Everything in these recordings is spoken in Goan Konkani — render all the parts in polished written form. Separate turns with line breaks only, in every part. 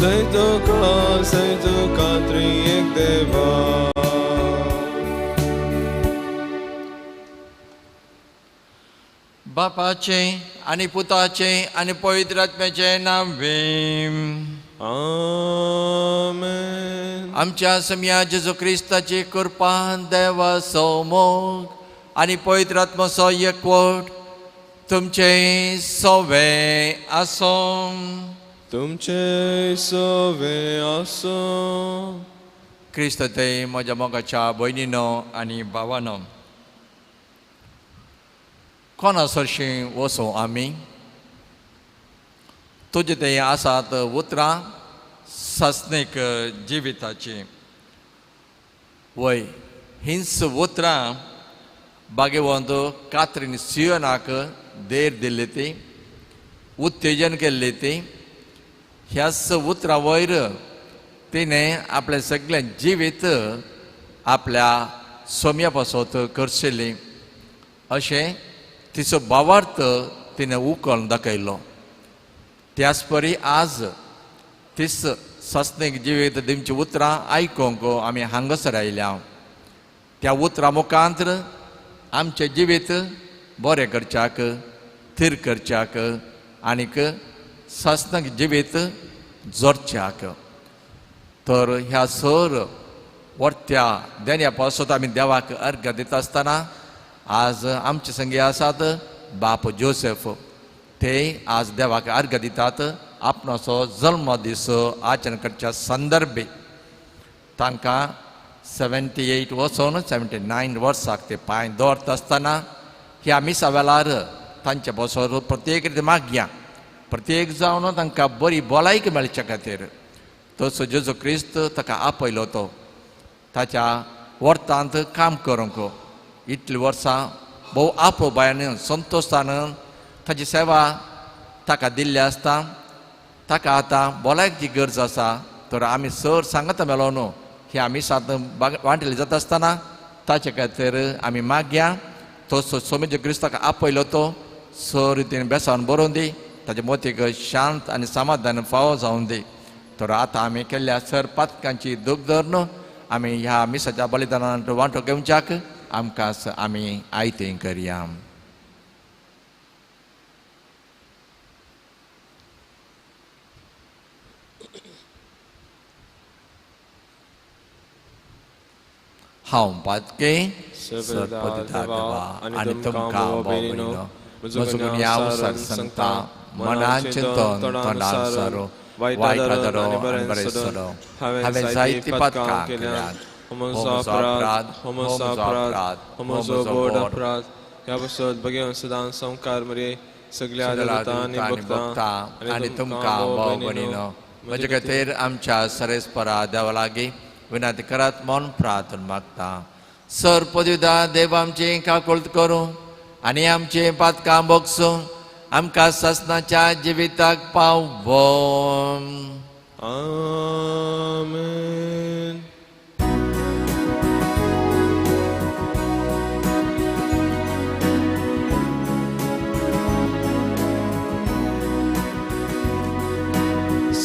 जय तुका, जय तुका त्रिएक देवा.
बापाचे आनी पुताचे आनी पवित्र आत्म्याचे नांवे.
आमेन.
आमच्या समया जेजू क्रिस्ताची कृपा, देवाचो मोग आनी पवित्र आत्माचो एकवट तुमचे सोवे आसूं.
तुमचे सोवे आसूं.
क्रिस्त ते म्हज्या मोगाच्या भयणीनो आनी भावानो, कोणा सरशीं वचूं आमी? तुजे ते आसात उतरां सासणीक जिविताची. वय, हींच उतरां बागेवंत कात्रीन सियोनाक देर दिल्ली ती, उत्तेजन केल्ली ती. ह्याच उतरां वयर तिणें आपलें सगळें जिवीत आपल्या सोम्या पासत करशिल्ली अशें तिचो भावार्थ तिणें उकळून दाखयलो. त्याच परी आज तीच सासणीक जिवीत दिवची उतरां आयकूंक आमी हांगासर आयल्या. त्या उतरां मुखांतर आमचें जिवीत बरें करच्याक, थीर करच्याक आनीक सासणाक जिवीत जोडच्याक. तर ह्या सर वरत्या देण्या पासून आमी देवाक अर्घ दिता आसतना आज आमचे संगी आसात बाप जोसेफ. ते आज देवाक अर्घ दितात आपणाचो जल्म दीस आचरण करच्या संदर्भे. तांकां 78 वचून 79 वर्साक ते पांय दवरता आसतना ह्या मिसा वेळार तांचे बसोर प्रत्येक रिती मागया, प्रत्येक जावन तांकां बरी भलायकी मेळच्या खातीर. तसो जेजू क्रिस्त ताका आपयलो तो ताच्या वर्तांत काम करूंक. इतलीं वर्सां भोव आपोबायान संतोशान ताची सेवा ताका दिल्ली आसता. ताका आतां भलायकी गरज आसा. तर आमी सर सांगता मेलो न्हू ह्या मिसांत वांटेली जाता आसतना ताचे खातीर आमी मागया. तो सोमेजो क्रिस्ताक आपयलो तो सर रितीन बेसावन बरोवन दी, ताचे मोतीक शांत आनी समाधान फावो जावन दी. तर आतां आमी केल्ल्या सर पातकांची दूख धरून आमी ह्या मिसाच्या बलिदानांत वांटो घेवच्याक आमकां आमी आयतें करया. हांव पातके सरपतिता देवा आनी तुमकां भोव म्हजो गुन्यांव सांगता, मनान चिंतन तोंडान सारो वायट आदरो आनी बरें सरो हांवें जायतीं पातकां केल्यांत.
हो म्हजो अपराध, हो म्हजो अपराध, हो म्हजो व्हड अपराध. ह्या पासत भगेवन सदां संवकार मरे सगल्या देवता आनी भक्तां
आनी तुमकां भाव भयणीनो म्हजे खातीर आमच्या सरेस्परा देवा लागीं विनंती करात म्हूण प्रार्थना मागता. सर पदवीदा देव आमची काकुळट करूं आनी आमचें पातकां भोगसूं आमकां सासणाच्या जिविताक पावों.
आमेन.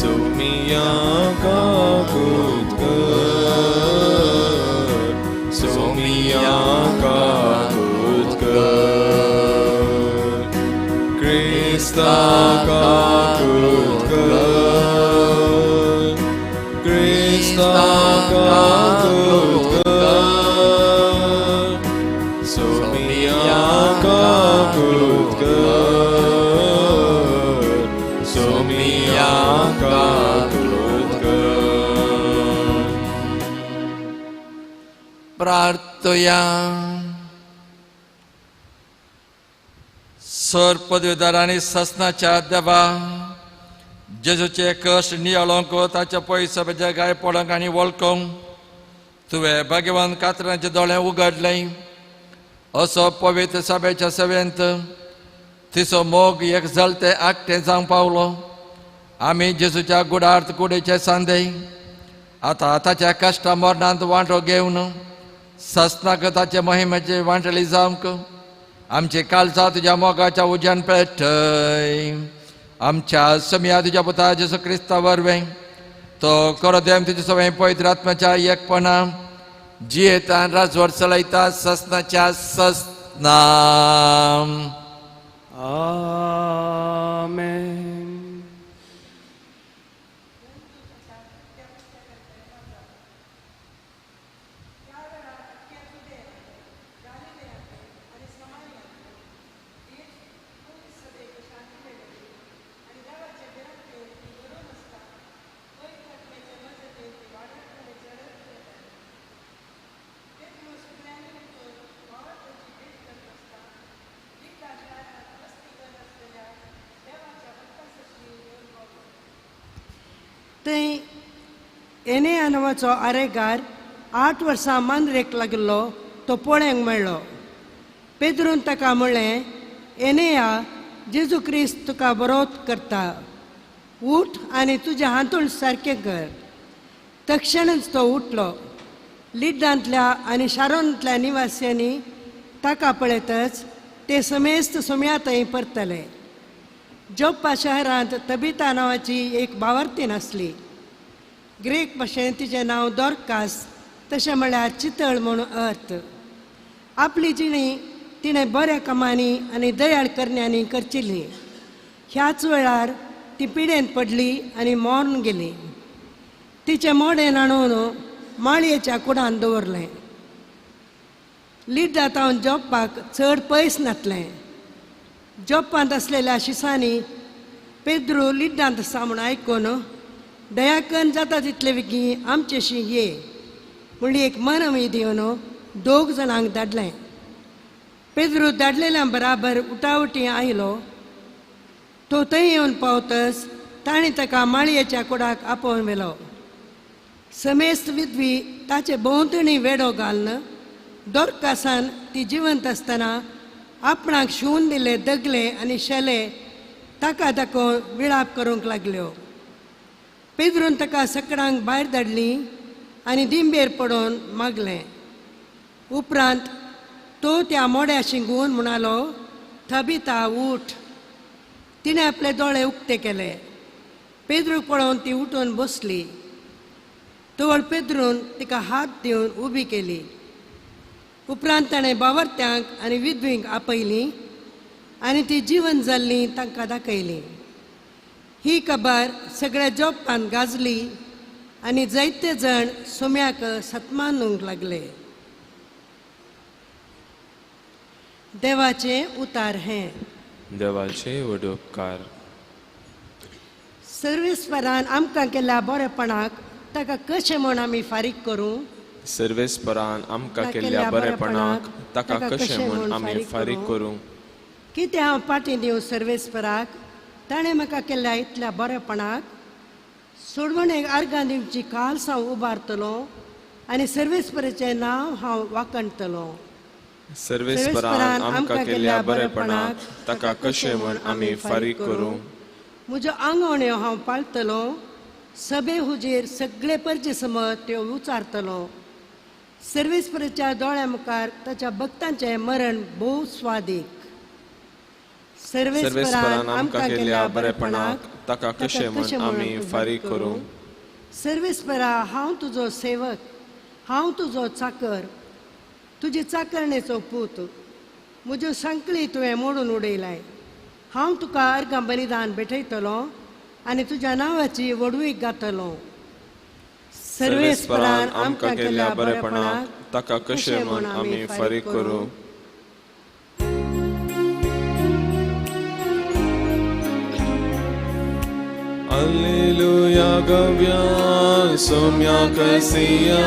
सोमिया काकुत कर, सोमिया काकुत कर, क्रिस्ता काकुत कर, क्रिस्ता काकुत कर, सोमिया काकुत कर, सोमिया काकुत कर.
प्रार्थया. सर पदवीदार आनी सासणाच्या देवा, जेजूचे कश्ट नियाळोंक ताच्या पयसो गाय पडोंक आनी वळखोंक तुवें भाग्यवान कातरांचे दोळे उगडले. असो पवित्र सभेच्या सेवेंत तिचो मोग एक जलते आकटें जावंक पावलो. आमी जेजूच्या गुडार्थ कुडीचे सांदे आतां ताच्या कश्टा मरणांत वांटो घेवन सासणाक ताचे मोहिमेचे वांटली जावंक आमचे कालचा तुज्या मोगाच्या उज्यान पेटय. आमच्या समया तुज्या पुता जेजू क्रिस्ता वरवीं तो करो देव तुजे सगळें पवित्र आत्म्याच्या एकपणा जियेतान राजवट चलयता ससनाच्या ससना.
आमेन.
थंय एनेया नांवाचो आरेगार 8 वर्सां मांद्रेक लागिल्लो तो पळोवंक मेळ्ळो. पेद्रून ताका म्हणलें, एनेया, जेजू क्रिस्त तुका बरोत करता, उठ आनी तुजें हांतूण सारकें कर. तक्षणच तो उठलो. लिड्डांतल्या आनी शारोनांतल्या निवास्यांनी ताका पळयतच ते समेस्त सुम्या थंय परतले. जोप्पा शहरांत तबिता नांवाची एक बावर्तीन आसली. ग्रीक भाशेंत तिचें नांव दोरकास, तशें म्हळ्यार चितळ म्हूण अर्थ. आपली जिणी तिणें बऱ्या कामांनी आनी दयाळ करण्यांनी करचिल्ली. ह्याच वेळार ती पिडेन पडली आनी मरून गेली. तिचें मोडें हाडून माळयेच्या कुडान दवरलें. लिड्डा तावन जोप्पाक चड पयस नासलें. जोप्पांत आसलेल्या शिसांनी पेद्रू लिड्डांत आसा म्हूण आयकून दयाकन जाता तितले बेगीन आमचेशी ये म्हणली एक मनमी दिवन 2 जाणांक धाडलें. पेद्रू धाडलेल्या बराबर उटाउटी आयलो. तो थंय येवन पावतच ताणें ताका माळयेच्या कुडाक आपोवन व्हेलो. समेस्त विधवी ताचे भोंवतणी वेडो घालून दोरकासान ती जिवंत आसतना आपणाक शिवून दिले दगले आनी शेले ताका दाखोवन विळाप करूंक लागल्यो. पेद्रून ताका सकडांक भायर धाडली आनी दिंबेर पडोवन मागलें. उपरांत तो त्या मोड्या शिंगून म्हणालो, थबिता उठ. तिणें आपले दोळे उक्ते केले. पेद्रूक पळोवन ती उठून बसली. तवळ पेद्रून तिका हात दिवन उबी केली. उपरांत ताणें बावर्त्यांक आनी विधवींक आपयलीं आनी ती जिवन जाल्लीं तांकां दाखयली. ही खबर सगळ्या जोप्पान गाजली आनी जायते जाण सोम्याक सत्मानूंक लागले. देवाचें उतार हें.
देवाचे व्हड उपकार.
सर्वेस्परान आमकां केल्ल्या बरेपणाक ताका कशें म्हूण आमी फारीक करूं?
सर्वेस्परान आमकां केल्ल्या बरेपणाक ताका कशें म्हूण आमी फारीक करूं?
कितें हांव पाटी दिवं सर्वेस्पराक? ताणें म्हाका केल्ल्या इतल्या बरेपणाक सोडवणेक आर्गां दिवची काल्स हांव उबारतलो आनी सर्वेस्पराचें नांव हांव वाखणटलो.
सर्वेस्परान आमकां केल्ल्या बरेपणाक ताका कशें म्हूण आमी फारीक करूं?
म्हज्यो आंगवण्यो हांव पाळटलो, सभे हुजीर सगळे परजे समज त्यो उचारतलो. सर्वेस्पराच्या दोळ्या मुखार ताच्या भक्तांचें मरण भोव स्वादीक.
सर्वेस्परान आमकां केल्ल्या बरेपणाक ताका कशें म्हूण आमी फारीक करूं?
सर्वेस्परा, हांव तुजो सेवक, हांव तुजो चाकर, तुजी चाकरणेचो पूत. म्हज्यो सांकळी तुवें मोडून उडयलाय. हांव तुका अर्गां बलिदान भेटयतलो आनी तुज्या नांवाची व्हडवीक गातलो.
सर्वेस्परान आमकां केल्ल्या बरेपणाक ताका कशें म्हूण आमी फारीक करूं? Alleluia गव्या सोम्या कसिया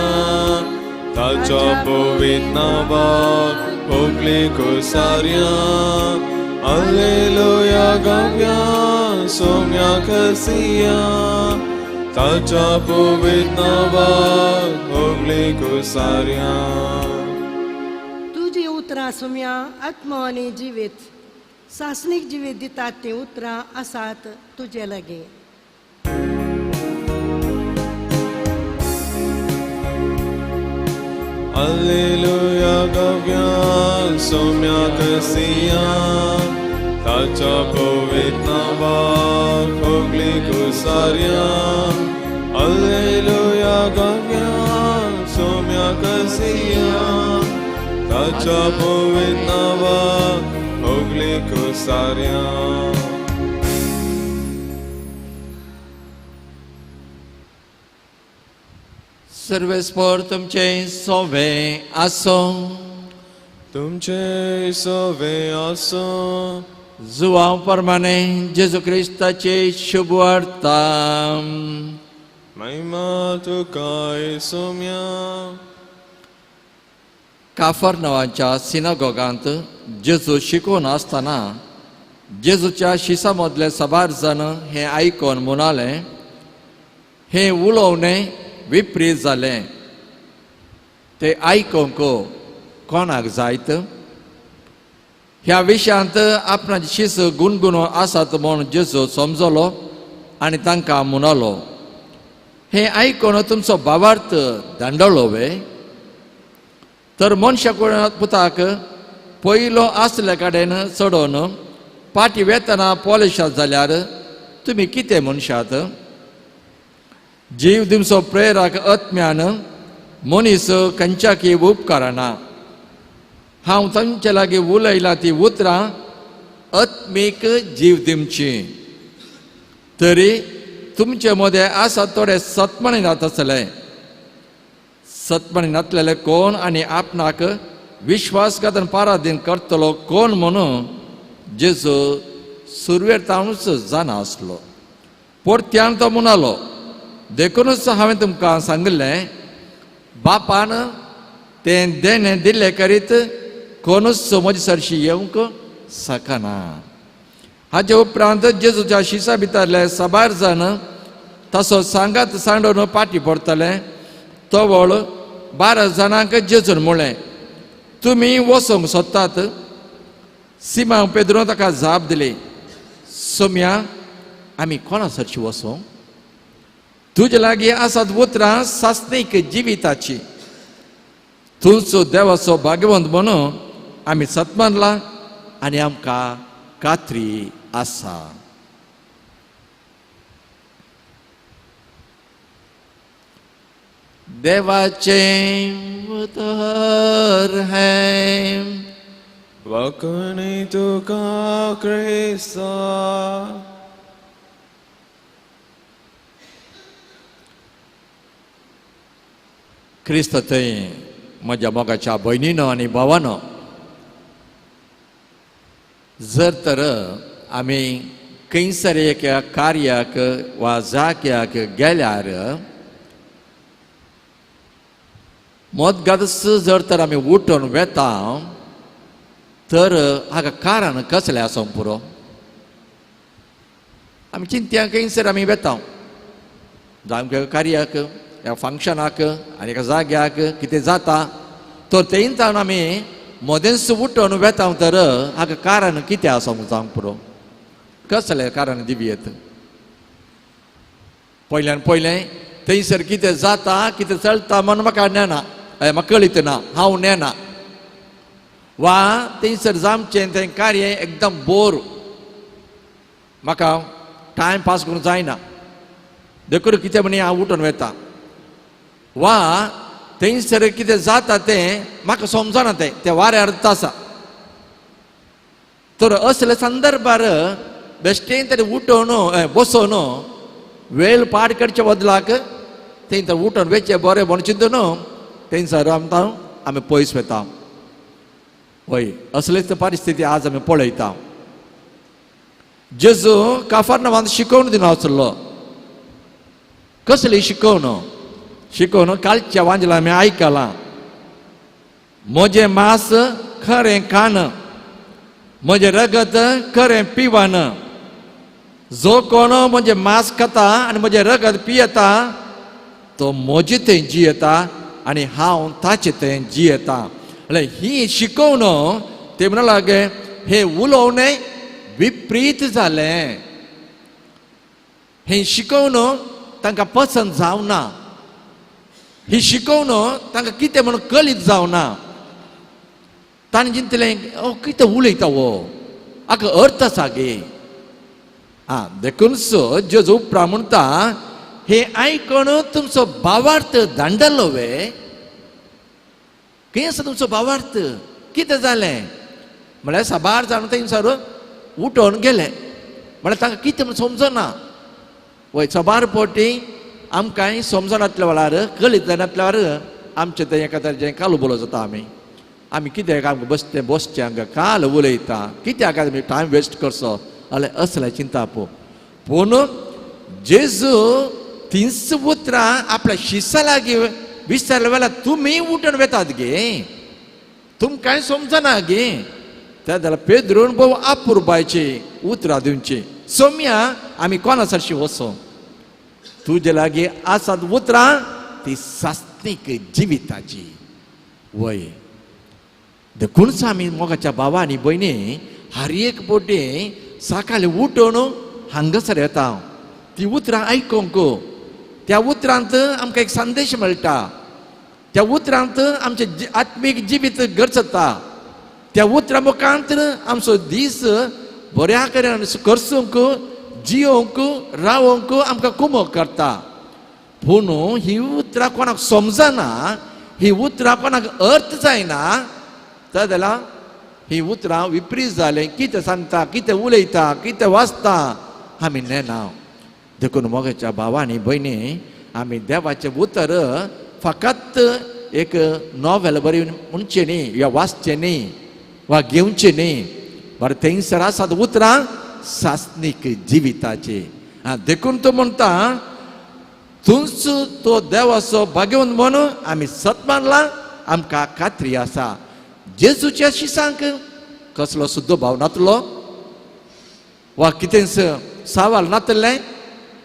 ताच्या पवित्र नांवाक होगले कोसार्या. Alleluia गव्या सोम्या कसिया ताच्या पवित्र नांवाक होगले कोसार्या.
तुजी उतरां सोम्या आत्मो आनी जिवीत सासणीक जिवीत दितात तीं उतरां आसात तुजे लागीं.
Alleluia गव्या सोम्या कसिया ताच्या पवित्र नांवाक होगले कोसार्या. Alleluia गावया सोम्या कसिया ताच्या पवित्र नांवाक होगली कुसार्या.
सर्वेस्पर तुमचे सोवे आसो.
तुमचे सोवे आसो.
जुवांव प्रमाणे जेजू क्रिस्ताचे शुभ वार्ता.
महिमा तुका सोम्या.
काफर नांवाच्या सिनागोगांत जेजू शिकोवन आसतना जेजूच्या शिसा मदले साबार जाण हें आयकून म्हणाले, हें उलोवणें विपरीत जालें, ते आयकूंक कोणाक जायत? ह्या विशयांत आपणाचे शीस गुणगुणो आसात म्हूण जेजू समजलो आनी तांकां म्हणालो, हें आयकून तुमचो भावार्थ दांडलो वे? तर मनशा पुताक पयलो आसल्या कडेन चडोवन पाटी वेतना पॉलिशात जाल्यार तुमी कितें म्हणशात? जीव दिमचो प्रेराक आत्म्यान मनीस खंयच्याकी उपकारना. हांव तांचे लागीं उलयलां ती उतरां आत्मीक जीव दिमची, तरी तुमचे मदें आसा थोडे सतमणी नात आसले. सतमणी नातलेले कोण आनी आपणाक विश्वासघातन पाराधीन करतलो कोण म्हणून जेजू सुरवेर ताणूच जाणा आसलो. परत्यान तो म्हणालो, देखूनच हांवें तुमकां सांगिल्लें, बापान तें देणें दिल्लें करीत कोणूच म्हजे सरशी येवंक शकना. हाजे उपरांत जेजूच्या शिसा भितरले साबार जाण तसो सांगात सांडून पाटी पडटले. तवळ 12 जाणांक जेजून म्हळें, तुमी वचूंक सोदतात? सिमांव पेद्रून ताका जाप दिली, सोम्या, आमी कोणा सरशी वचूंक? तुजे लागीं आसात उतरां सासणीक जिविताची. तूंच देवाचो भाग्यवंत म्हणून आमी सतमानला आनी आमकां खात्री आसा. देवाचें उतर हें.
वाकणी तुका क्रिस्ता.
क्रिस्त थंय म्हज्या मोगाच्या भयणीनो आनी भावानो, जर तर आमी खंयसर एका कार्याक वा जाग्याक गेल्यार मदगादच जर तर आमी उठून वेता तर हाका कारण कसलें आसूंक पुरो? आमी चिंत्या खंयसर आमी वेता, जावं कार्याक ह्या फंक्शनाक आनी एका जाग्याक कितें जाता तर थंयच्यान आमी मदेंच उठून वेता तर हाका कारण कितें आसूंक जावंक पुरो? कसलें कारण दिवयेत? पयल्यान पयलें थंयसर कितें जाता कितें चलता म्हूण म्हाका नेना, म्हाका कळीत ना, हांव नेना. वा थंयसर जावचें तें कार्य एकदम बोर, म्हाका टायम पास करूंक जायना, देखून कितें म्हणी हांव उठून वेता. वा थंयसर कितें जाता तें म्हाका समजना, तें तें वाऱ्यार अर्थ आसा. तर असले संदर्भार बेश्टें तरी उठोवन बसोवन वेळ पाड करचे बदलाक थंय उठोवन वेचें बरें म्हूण चिंतून थंयसर आमकां आमी पयस वेता. वय असलीच परिस्थिती आज आमी पळयता. जेजू काफरनावान शिकोवन दिना आसलो. कसली शिकोवन? शिकोवन कालच्या वांजला आमी आयकलां, म्हजें मांस खरें खाण, म्हजें रगत खरें पिवन, जो कोण म्हजें मांस खाता आनी म्हजें रगत पियेता तो म्हजे थंय जियेता आनी हांव ताचे थंय जियेता. म्हणल्यार ही शिकोवन ते म्हणूंक लागले हें उलोवणें विपरीत जालें, हें शिकोवन तांकां पसंत जावना, ही शिकोवन तांकां कितें म्हणून कळीत जावना. ताणें चिंतलें, ओ कितें उलयता हो, हाका अर्थ आसा गे. आं, देखून जेजू उपरांत म्हणटा, हे आयकून तुमचो भावार्थ दांडलो वे? खंय आसा तुमचो भावार्थ? कितें जालें? म्हळ्यार साबार जाण थंयसर उठोवन गेले. म्हळ्यार तांकां कितें म्हूण समजना. वय साबार पोटी आमकांय समजनातल्या वेळार कळीत जायनातल्या वेळार आमचें तें एका तरेचें काल उबलो जाता. आमी आमी कित्याक आमकां बसते बसचें हांगा काल उलयता, कित्याक आमी टायम वेस्ट करचो जाल्यार असलें चिंता. पूण जेजू तींच उतरां आपल्या शिसा लागीं विचारल्या वेळार तुमी उठून वेतात गे, तुमकांय समजना गे. त्या जाल्यार पेद्रून भोव आपुरबायची उतरां दिवची, सोम्या आमी कोणा सरशी वचो, तुजे लागीं आसात उतरां ती सास्नीक जिविताची. वय देखूनच आमी मोगाच्या भावा आनी भयणी हर एक पोटी सकाळी उठून हांगासर येता ती उतरां आयकूंक. त्या उतरांत आमकां एक संदेश मेळटा, त्या उतरांत आमचें आत्मीक जिवीत गरजता, त्या उतरां मुखांत आमचो दीस बऱ्या कडेन करसूंक जियोंक रावोंक आमकां कुमक करता. पूण ही उतरां कोणाक समजना, ही उतरां कोणाक अर्थ जायना, तर जाल्यार ही उतरां विपरीत जालें. कितें सांगता, कितें उलयता, कितें वाचता आमी नेना. देखून मोगाच्या भावा आनी भयणी आमी देवाचें उतर फकत एक नॉवेल बरी म्हणचें न्ही या वाचचें न्ही वा घेवचें न्ही, बरें थंयसर आसात उतरां सासनीक जिविताची. देखून तो म्हणटा तूंच तो देवाचो भाग्यवंत म्हणून आमी सत मानला, आमकां खात्री आसा. जेजूच्या शिसांक कसलो सुद्दां भाव नातलो वा कितेंच सवाल नातलें,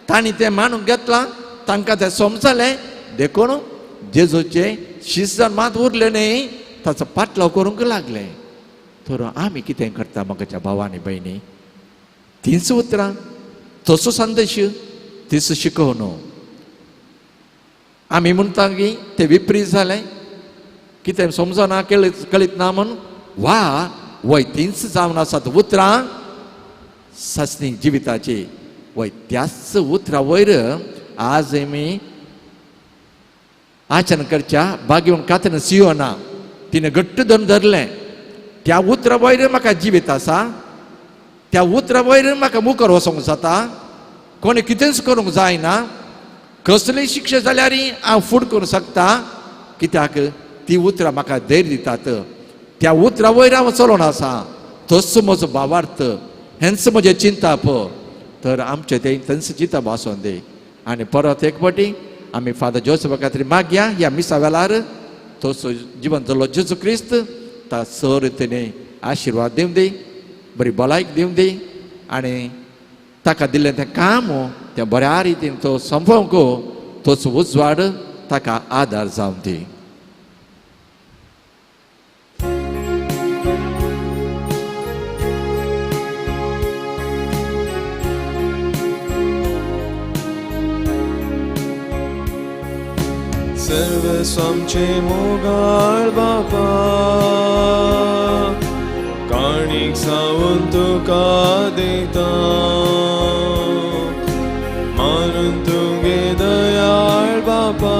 तांणी तें मानून घेतलां, तांकां तें समजलें. देखून जेजूचे शीस मात उरलें न्ही, ताचो पाटलाव करूंक लागलें. तर आमी कितें करता म्हाका भावा आनी भयणी? तींच उतरां, तसो संदेश, तीच शिकोवणू. आमी म्हणटा की तें विपरीत जालें, कितें समजना, कळीत ना म्हूण, वा वय तींच जावन आसात उतरां सासणी जिविताची. वय त्याच उतरां वयर आज आमी आचरण करच्या भाग्यवंत कातन सियोना तिणें घट्ट धरून धरलें. त्या उतरां वयर म्हाका जिवीत आसा, त्या उतरां वयर म्हाका मुखार वचोंक जाता, कोणें कितेंच करूंक जायना, कसलीय शिक्षा जाल्यार हांव फुड करूंक शकता, कित्याक ती उतरां म्हाका धैर्य दितात. त्या उतरां वयर हांव चलोन आसा, तोच म्हजो भावार्थ, हेंच म्हजें चिंताप. तर आमचें तें थंयच चिंतप आसून दी. आनी परत एक फावटी आमी फादर जोसेफा खातीर मागया ह्या मिसा वेळार तोच जिवन जाल्लो जेजू क्रिस्त ता सर तिणें आशिर्वाद दिवं दी, बरी भलायकी दिवं दी, आनी ताका दिल्लें तें काम तें बऱ्या रितीन तो संपोवंक तोच उजवाड ताका आदार जावं दी.
सर्वस्वामचे मोगाळ बापा काणीक सावन तुका दिता, मानून तुगे दयाळ बापा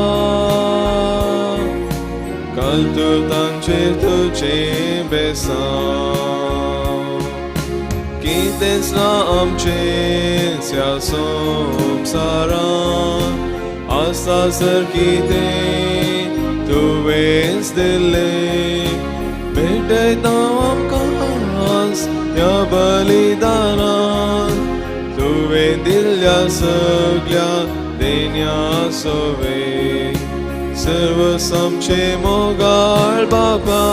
काल तूं तांचेर तुजें बेसांव, कितेंच ना आमचें ह्या संवसारांत, आसा सर कितें तुवेंच दिल्लें, भेटयता आमकां ह्या बलिदानान, तुवें दिल्ल्या सगल्या देण्या सोवे, सर्वस्वामचे मोगाळ बापा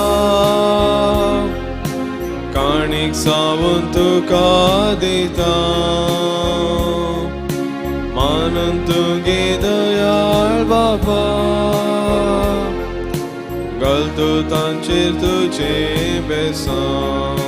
काणीक सावन तुका दिता, मानून तुगे दयाळ बापा घाल तूं तांचेर तुजें बेसांव.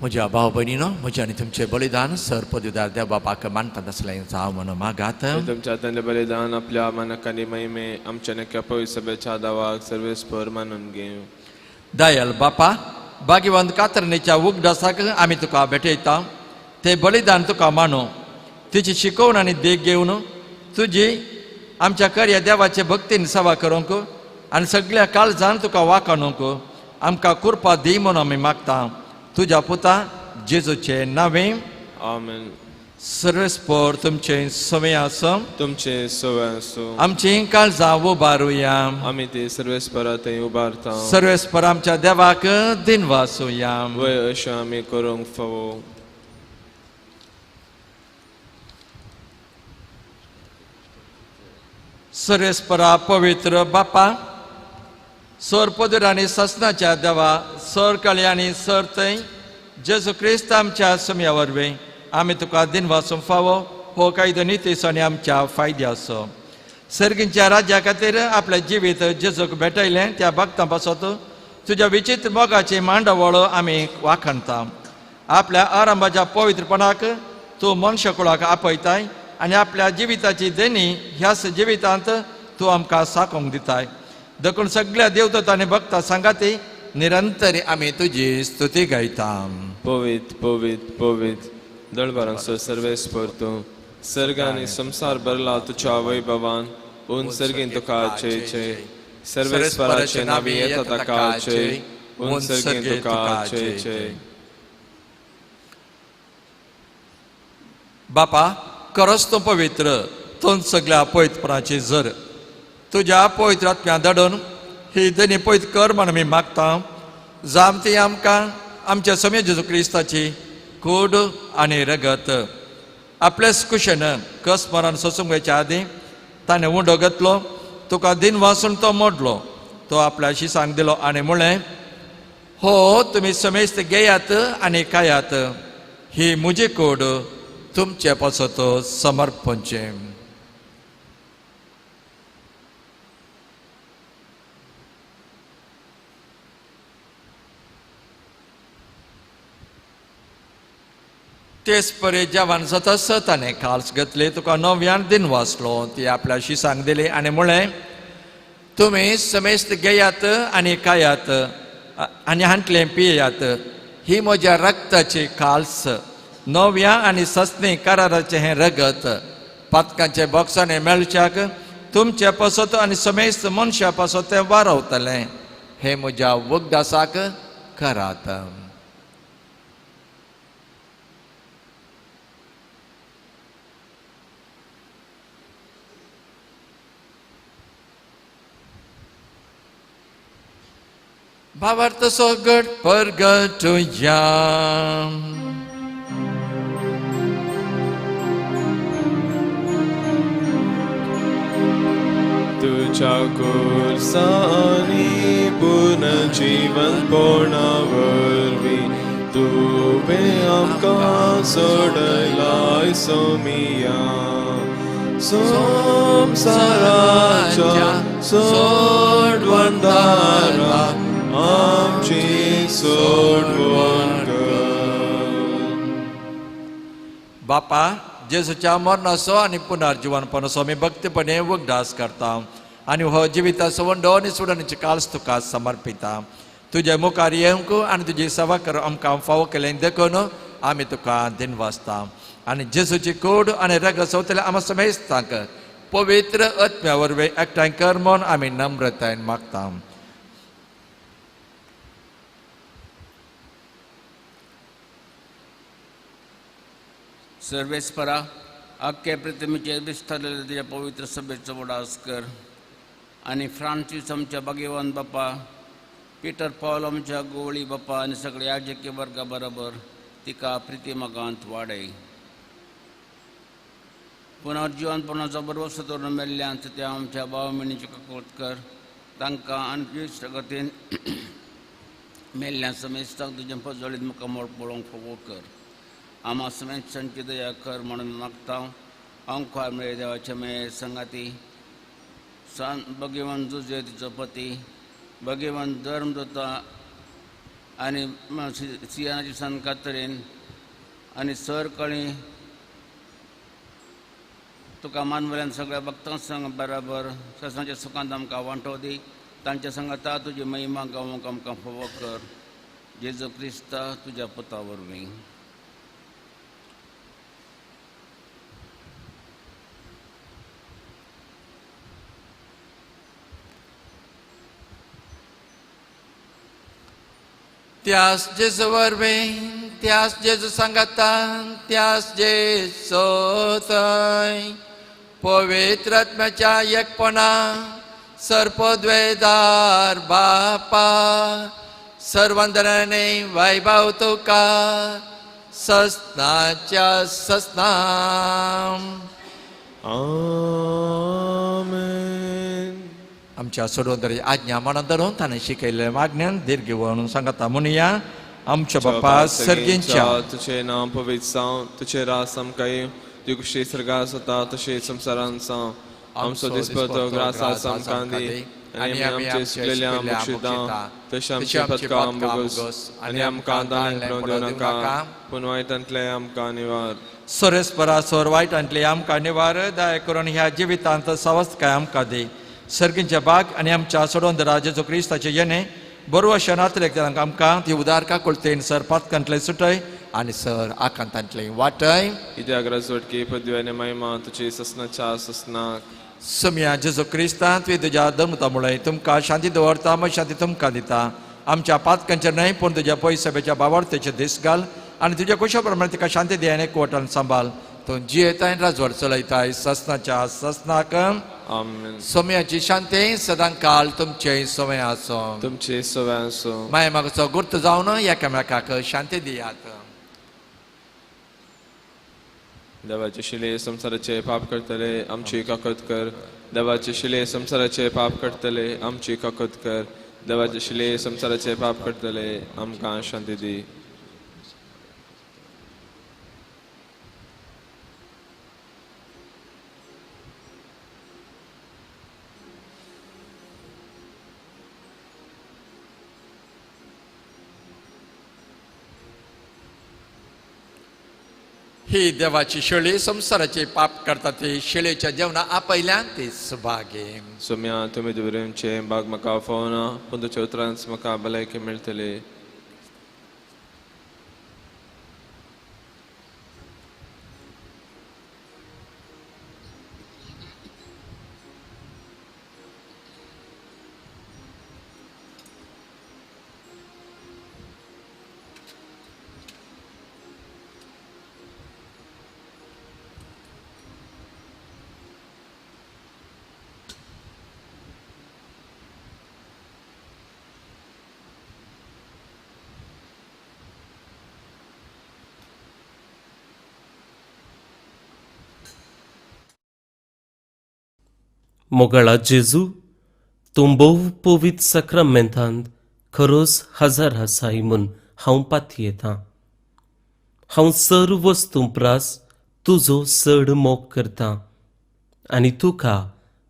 म्हज्या भाव भयणीनो, म्हजें आनी तुमचें बलिदान सर पदवीदार देव बापाक मानतात आसलें जावं म्हणून मागात.
तुमच्या हातांतलें बलिदान आपल्या मानाक आनी महिमे आमच्या नक्या पवित्र सभेच्या दावाक सर्वेस्पर मानून घेवं.
दयाल बापा, भाग्यवंत कातरणेच्या उगडासाक आमी तुका भेटयता. ते बलिदान तुका मानू तिची शिकोवन आनी देख घेवन तुजी आमच्या कर्या देवाचे भक्तीन सेवा करूंक आनी सगळ्या काळजान तुका वाखाणूंक आमकां कृपा दी म्हणून आमी मागता तुज्या पुता जेजूचे नांवे
आमेन.
सर्वेस्पर तुमचे सवय आसूं
तुमचे सवय आसूं.
आमची काळजां उबारुया
आमी ती सर्वेस्परा थंय उबारता
सर्वेस्पर आमच्या देवाक दिनवासुया.
वय अशें आमी करूंक फावो.
सर्वेस्परा पवित्र बापा सर पदर आनी ससनाच्या देवा सर कळे आनी सर थंय जेजू क्रिस्त आमच्या सम्या वरवीं आमी तुका दिनवासूंक फावो हो कायदो नितीचो आनी आमच्या फायद्याचो. सर्गींच्या राज्या खातीर आपलें जिवीत जेजूक भेटयलें त्या भक्तां पासत तुज्या विचित्र मोगाची मांडावळ आमी वाखाणता. आपल्या आरंभाच्या पवित्रपणाक तूं मनशाकुळाक आपयताय आनी आपल्या जिविताची देणी ह्याच जिवितांत तूं आमकां साकोंक दिताय. देखून सगळ्या देवदूत आनी भक्तां सांगाती निरंतर आमी तुजी स्तुती गायता.
पवित्र पवित्र पवित्र दळबारांचो सर्वेस्पर तूं सर्ग आनी संवसार भरला तुज्या वैभवान. उन सर्गीन तुका जय जय. सर्वेस्पराचे नांवी येता ताका जय. उन सर्गीन तुका जय जय.
बापा खरोच तूं पवित्र तूं सगळ्या पवित्रपणाची जर तुज्या पवित्र आत्म्या धाडून ही देणी पवित्र कर म्हण आमी मागता. जाम ती आमकां आमच्या समे जेजू क्रिस्ताची कूड आनी रगत आपलेच कुशेन कस मरण सोसूंक वयच्या आदीं ताणें उंडो घेतलो तुका दिन वासून तो मोडलो तो आपल्या शिसांक दिलो आनी म्हणलें हो तुमी समेस्त घेयात आनी खायात ही म्हजी कूड तुमचे पासत समर्पणचें. तेच परी जेवण जातास ताणें काल्स घेतली तुका नव्यान दिन वाचलो ती आपल्या शिसांक दिली आनी म्हणलें तुमी समेस्त घेयात आनी खायात आनी हांतलें पियात ही म्हज्या रक्ताची काल्स नव्या आनी सस्नी कराराचें हें रगत पातकांचे बॉक्सांनी मेळच्याक तुमचे पासत आनी समेस्त मनशा पासत तें वारवतलें हें म्हज्या वखदासाक करात. भावार्थ सगट परगटुया.
तुझ्या कुर्सानी पुनर्जीवनपणा वरवीं तुवें आमकां सोडयलाय सोमिया. संवसाराच्या सोडवणदारा आमची सोडवण कर.
बापा जेजूच्या मरणाचो आनी पुनर्जीवनपणाचो आमी भक्तीपणे उगडास करता आनी हो जिविताचो वंडो आनी सोडणीची काल्स तुका समर्पिता. तुज्या मुखार येवंक आनी तुजी सेवा करूंक आमकां फावो केलें देखून आमी तुका दिनवासता. आनी जेजूची कूड आनी रगत सोंवतल्या आमकां समेस्तांक पवित्र आत्म्या वरवीं एकठांय कर म्हूण आमी नम्रतायेन मागता.
सर्वेस्परा आख्खे प्रतिमेचेर विस्तारलेल्या तुज्या पवित्र सभेचो उडास कर आनी फ्रांसीस आमच्या भाग्यवान बापा पिटर पावल आमच्या गोवळी बापा आनी सगळ्या याजकी वर्गा बरोबर तिका प्रिती मोगांत वाडय. पुनर्जीवनपणाचो भरवसो दवरून मेल्ल्यांत त्या आमच्या भाव भयणीची काकूट कर तांकां आनी गतीन मेल्ल्या समेस्तांक तुजें पजळीत मुखामळ पळोवंक फावो कर. आमा समेस्तांची दया कर म्हणून मागता. अंखार मेळे देवाचे मेळे संगाती सान भगवान जुजे तिचो पती भगवान धर्मदूता आनी सियानाची सान कातरीन आनी सर कळी तुका मानवल्यान सगळ्या भक्तां संग बराबर ससांच्या सुखांत आमकां वांटो दी. तांच्या संगाता तुजी महिमा गावंक आमकां फावो कर. जेजू क्रिस्ता तुज्या पुता वरवीं.
त्यास जेजू वरवीं, त्यास जेजू सांगातान, त्यास जेजू थंय पवित्र आत्म्याच्या एकपणा सर्पद्वेदार बापा सर्वंदराने वैभव तुका ससनाच्या ससनाम.
आमेन.
आमच्या सोडवंतरी आज्ञा म्हणून धरून ताणें शिकयल्लें मागण्यान दीर्घ म्हणून सांगता म्हणुया. आमच्या बापा सर्गींच्या,
तुझे नांव पवित्र जावं, तुझे रास आमकां येवं, तुजी कुशी सर्गार जाता तशें संवसारांत जावं. आमचो दिसपडतो ग्रास आज आमकां दी, आनी आमी आमचे चुकलेल्या बक्षिता तशें आमचे पथकां बोगस, आनी आमकां दान पडोवंक दिवं नाका, पूण वायटांतले आमकां निवार.
सोरेस्परा सोर वायटांतले आमकां निवार. दया करून ह्या जिवितांत सावस्तकाय आमकां दी. सर्गींचे बाग आनी आमच्या सोडवंतरा जेजू क्रिस्ताचे येणे बरोबर शनातले आमकां ती उदार काकुळतेन सर पातकांतले सुटय आनी सर आकांतांतले वाटय.
कित्याक रजवटकी पदवी आनी महिमा तुजी ससनाच्या ससनाक.
सोम्या जेजू क्रिस्तां तुवें तुज्या दमता मुळे तुमकां शांती दवरता, मग शांती तुमकां दिता. आमच्या पातकांचेर न्हय पूण तुज्या पयसभेच्या बाबार्थेचे दीस घाल आनी तुज्या कुशा प्रमाणे तिका शांती दी आनी एकवटान सांबाळ. तूं जियेताय राजवट चलयताय ससनाच्या ससनाक.
आमेन.
सोम्याची शांती सदां काल तुमचे सोमे आसो,
तुमचे सोवे आसो.
माय म्हाका गुर्त जावन एकामेकाक शांती दियात.
देवाचे शिले संवसाराचे पाप करतले आमची काकत कर. देवाचे शिले संवसाराचे पाप करतले आमची काकत कर. देवाचे शिले संवसाराचे पाप करतले आमकां शांती दी.
ही देवाची शेळी संवसाराचे पाप करता ती शेळीच्या जेवणा आपयल्यान ती सुभागे.
सोम्या तुमी दुबरेंचे बाग म्हाका फोवना, पूण तुज्या उतरांच म्हाका भलायकी मेळटली.
मोगाळा जेजू, तूं भोव पवित्र साक्रामेंतांत खरोच हजार आसाय म्हूण हांव पातयेतां. हांव सर्व वस्तूं प्रास तुजो चड मोग करतां आनी तुका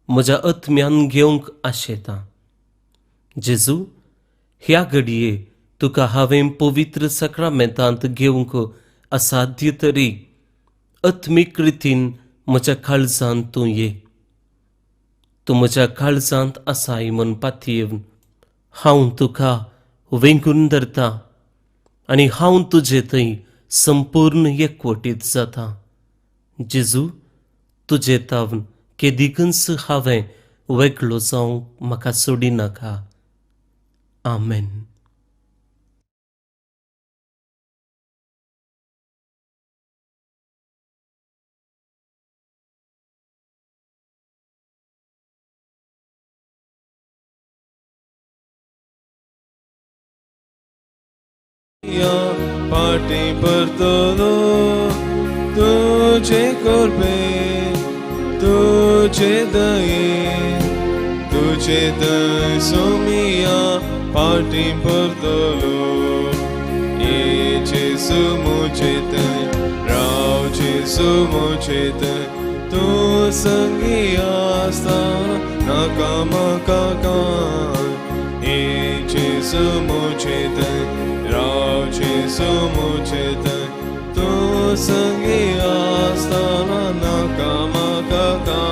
म्हज्या आत्म्यान घेवंक आशेतां. जेजू, ह्या घडये तुका हांवें पवित्र साक्रामेंतांत घेवंक असाध्य तरी आत्मीक रितीन म्हज्या काळजांत तूं ये. तूं म्हज्या काळजांत आसाय म्हूण पातयेवन हांव तुका वेंगून धरतां आनी हांव तुजे थंय संपूर्ण एकवटीत जाता. जेजू, तुजे तावन केदिकूच हांवें वेगळो जावंक म्हाका सोडिनाका. आमेन.
पाटी परतलो तुझे करपे, तुझे दये, तुझे दय सोमिया पाटी परतलो. ये जेसू मुझे तय, राव जेसू मुझे तय, तूं संगी आसता नाका म्हाका कांय. ये जेसू मुझे तय, राव जेसू मुझे तय, तूं संगी आसतना नाका म्हाका कांय.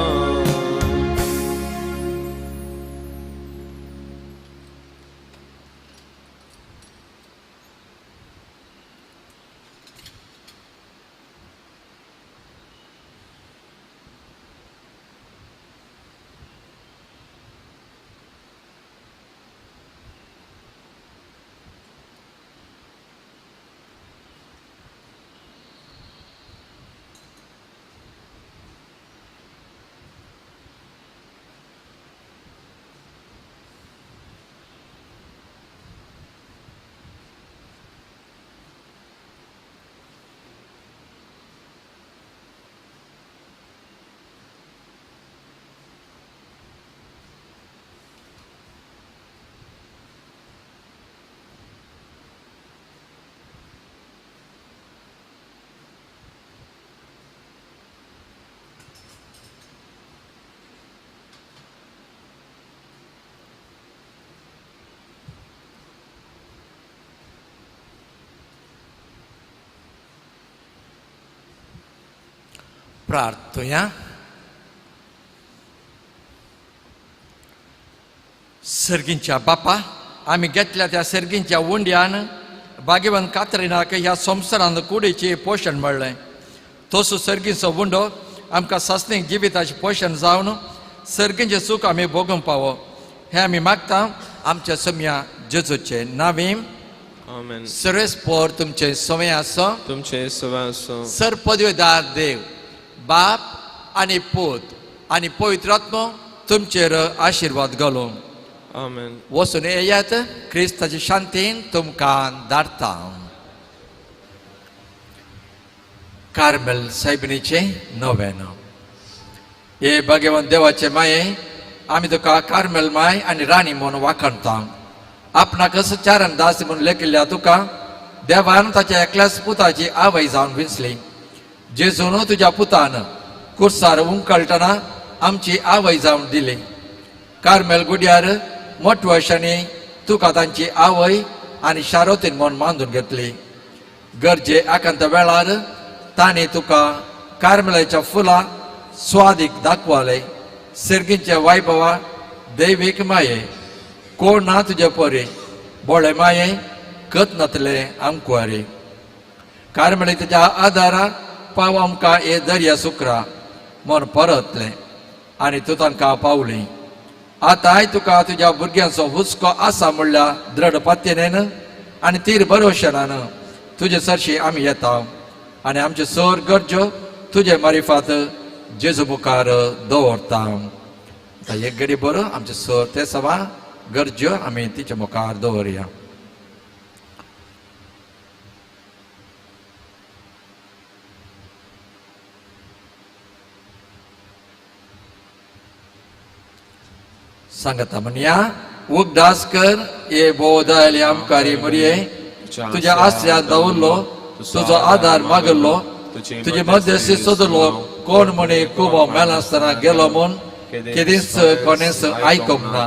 प्रार्थुया. सर्गींच्या बापा, आमी घेतल्या त्या सर्गींच्या उंड्यान भाग्यवंत कात्रिनाक ह्या संवसारांत कुडीचें पोशण मेळ्ळें. तसो सर्गींचो उंडो आमकां सासणीक जिविताचें पोशण जावन सर्गींचें सूख आमी भोगूंक पावो हें आमी मागता आमच्या सम्या जेजूचे नांवी.
आमेन.
सर्वेस्पोर तुमचें सवय आसो.
तुमचे सवय आसो.
सर पदवेदार देव बाप आनी पूत आनी पवित्र आत्मो तुमचेर आशिर्वाद घालूं.
आमेन.
वचून येयात, क्रिस्ताचे शांतीन तुमकां धाडटा. कार्मेल सायबिणीचें नवें. हे भाग्यवंत देवाचे माये, आमी तुका कार्मेल माय आनी राणी म्हूण वाखणता. आपणाकच चारण दास म्हूण लेखिल्ल्या तुका देवान ताच्या एकल्याच पुताची आवय जावन विंचली. जेजून तुज्या पुतान कुर्सार उमकळटना आमची आवय जावन दिली. कार्मेल गुड्यार मोटवशांनी तुका तांची आवय आनी शारोतीन म्हूण मानून घेतली. गरजे आकांत वेळार तांणी तुका कार्मेलाच्या फुलां स्वादीक दाखवाले. सिर्गींचे वैभवा दैवीक माये, कोण ना तुजे परी बोळे माये कत नातले आमकुवारी. कार्मेली तुज्या आदारा पाव आमकां हे दर्या सुकरा म्हूण परतलें आनी तूं तांकां पावली. आतांय तुका तुज्या भुरग्यांचो हुस्को आसा म्हणल्यार द्रढ पातयेन आनी तीर भरोशणान तुजे सरशी आमी येता आनी आमचे सर गरजो तुजे मारिफात जेजू मुखार दवरता. आतां एक घडी बरो आमचे सर ते सवा गरजो आमी तिच्या मुखार दवरया. सांगता म्हणया, उगदास कर हे भोवदायले आमकारी मुरये, तुज्या आसऱ्यात दवरलो, तुजो आदार मागल्लो, तुजे मध्यस्थी सोदलो, कोण म्हणे कुबो मेळनासतना गेलो म्हूण केदींच कोणेच आयकूंक ना.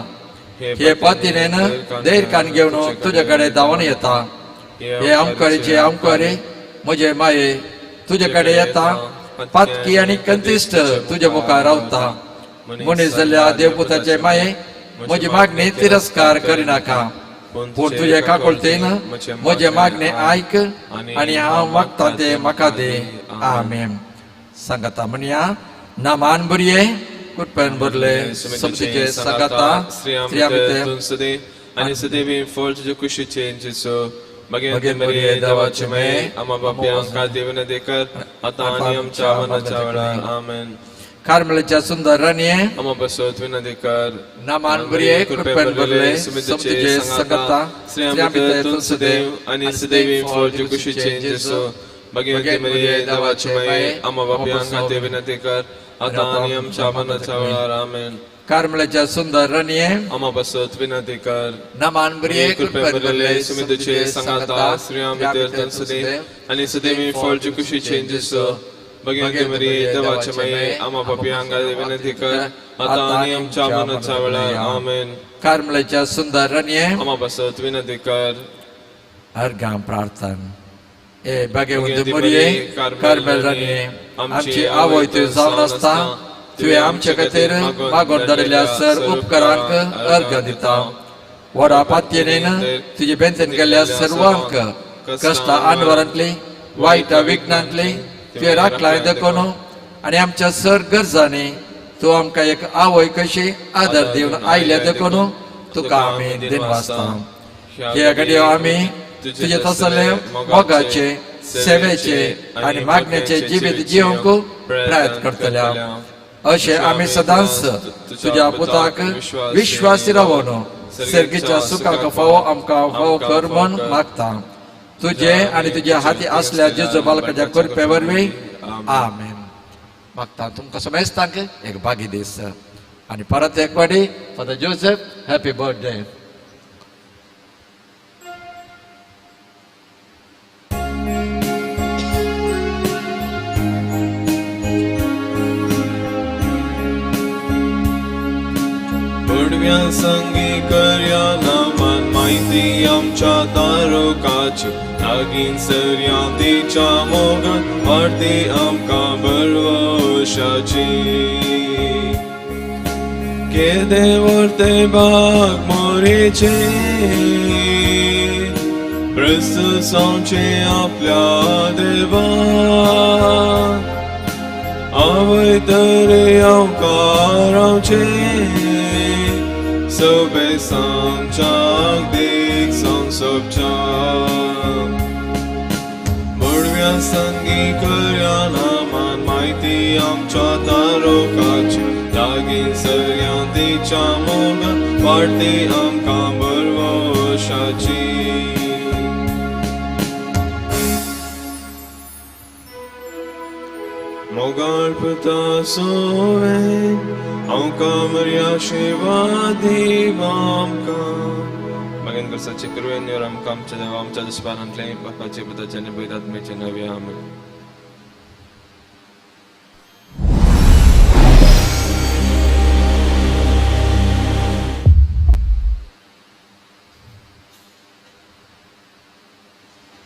हे पातिनेन धैर्य कान घेवन तुजे कडेन धांवन येता. हे आमकारीचे आमकारी म्हजे माये तुजे कडेन येता, पातकी आनी कंतिश्ट तुजे मुखार रावता. मनीस जाल्या देवपुताचे माये म्हजी मागणी तिरस्कार करिनाका, पूण तुजे काकुळतेन म्हजे मागणे आयक आनी हांव मागता तें म्हाका दी. आमेन. सांगता म्हणया, नामान बुरये कुटपेन भरले समतीचे सांगाता
स्त्रिया आनी सदैवी फळ तुजे कुशीचे जेजू. भगवंत मरिये देवाचे माये, आमा बापयांक देवने देकर आतां आनी आमच्या मरणाच्या वेळार. आमेन.
कार्मेलाच्या सुंदर राणये
आमा बसत विनंती कर.
नामान बुरये कृपेन भरले समतीचे सांगाता
स्त्रिया तूं सदैव आनी सदैवी फळ तुजे कुशीचे जेजू. भगवंत मरिये देवाचे माये, आमा बापयांक विनंती कर आतां आनी आमच्या मरणाच्या वेळार. आमेन.
कार्मेलाच्या सुंदर राणये
आमा बसत विनंती कर.
नामान बुरये
कृपेन भरले सुमितचे सांगाता स्त्रिया भितर सदैव आनी सदैवी फळ तुजे कुशीचे जेजू. भगवंत मरिये देवाचे माये, आमा पापयांक विनंती कर आतां आनी आमच्या मरणाच्या वेळार. आमेन.
कार्मेलाच्या सुंदर राणये
आमा बसत विनंती कर.
अर्घां प्रार्थन. ए भाग्यवंत मरिये कार्मेल राणये, आमची आवय तूं जावन आसता, तुवें आमचे खातीर मागोवन धाडिल्ल्या सर उपकारांक अर्घ दिता. व्हडा पातयेन तुजे बेंतेन गेल्ल्या सर्वांक कश्टां आनवरांतली वायट विघ्नांतली तुवें राखलाय देखून आनी आमच्या सर गरजांनी तूं आमकां एक आवय कशी आदर दिवन आयल्या देखून तुका आमी दिनवासता. हे घडयो आमी तुजे तसले मोगाचे सेवेचे आनी मागण्याचे जिवीत जिवंक प्रयत्न करतल्या. अशें आमी सदांच तुज्या पुताक विश्वासी रावन सर्गीच्या सुखाक फावो आमकां फावो कर म्हूण मागता. तुजे आनी तुज्या हाती आसल्या जेजू बालकाच्या कृपे वरवीं. आमेन. मागता तुमकां समेस्तांक एक भागी दीस आनी परत एक वाडी फादर जोसेफ हॅपी बर्थडे.
बुडव्या संगी करया नामान माहिती आमच्या तारोकाची लागीं सरया तिच्या मोगान वाडती आमकां बरवशाची. केदे व्हडते बाग मोरेचे प्रस्तुत जावचें आपल्या देवा आवय तर येवकारावचें सगळे सांगच्याक देख सोबच्याक. बुडव्या संगी करया नामान माहिती आमच्या तारोकाची लागीं सरया तिच्या मोगान वाडती आमकां बरवशाची. मोगाळ पुता सोवे आमकां मर्या शिवा दीव आमकां. मागीर करसाचे कृपेन आमकां आमच्या देवा आमच्या दुस्मानांतले बापाचे पुताचे आनी पवित्र आत्म्याचे नवे. आमेन.